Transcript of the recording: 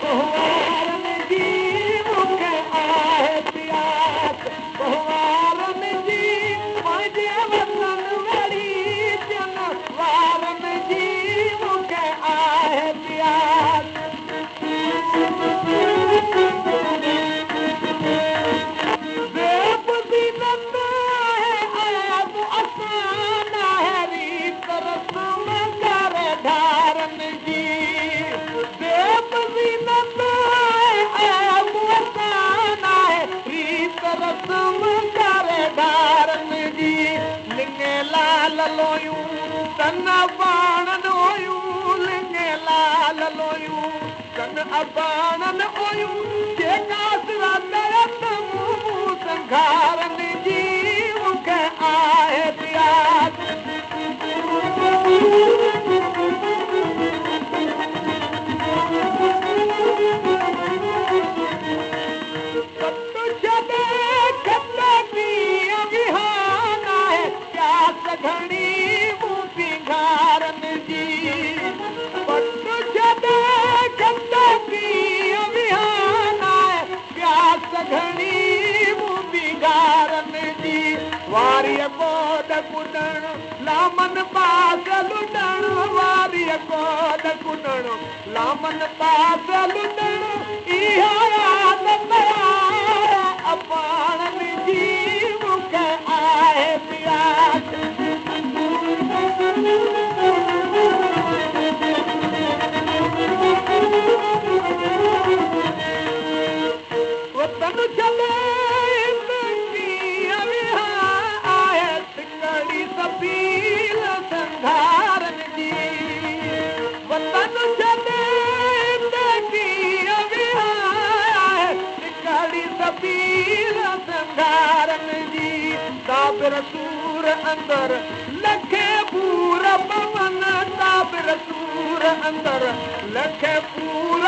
وارن جي مون کي آهي پياس، وارن جي پنهنجي وطن وري اچن، وارن جي مون کي آهي پياس. زيب زينت آهي عيب اسان ناهي ريت رسم ڪري ڌارن جي. زيب زينت آهي عيب اسان ناهي ريت رسم ڪري ڌارن جي. لڱي لال لويون تن اباڻن هيون، لڱي لال لويون تن اباڻن هيون، جيڪا سرا مون سنگهارن جي مون کي آهي پياس. پٽ ڇڏي کٽ ڪيئن وهان آهي، پياس گهڻي مون پينگهارن جي. پٽ ڇڏي کٽ ڪيئن وهان آهي، پياس گهڻي مون پينگهارن جي. واريءَ ڪوڏ ڪڏڻ لامن پاس لڏڻ، واريءَ ڪوڏ ڪڏڻ لامن پاس لڏڻ، اها عادت آهي اباڻن جي مون کي آهي پياس. وطن ڇڏي ڪيئن وهان آهي، سڪڙي سبيل سنگهارن جي. وطن ڇڏي ڪيئن وهان آهي، سڪڙي سبيل سنگهارن جي. صابر سور اندر لکي پور پون، صابر سور اندر لکي پور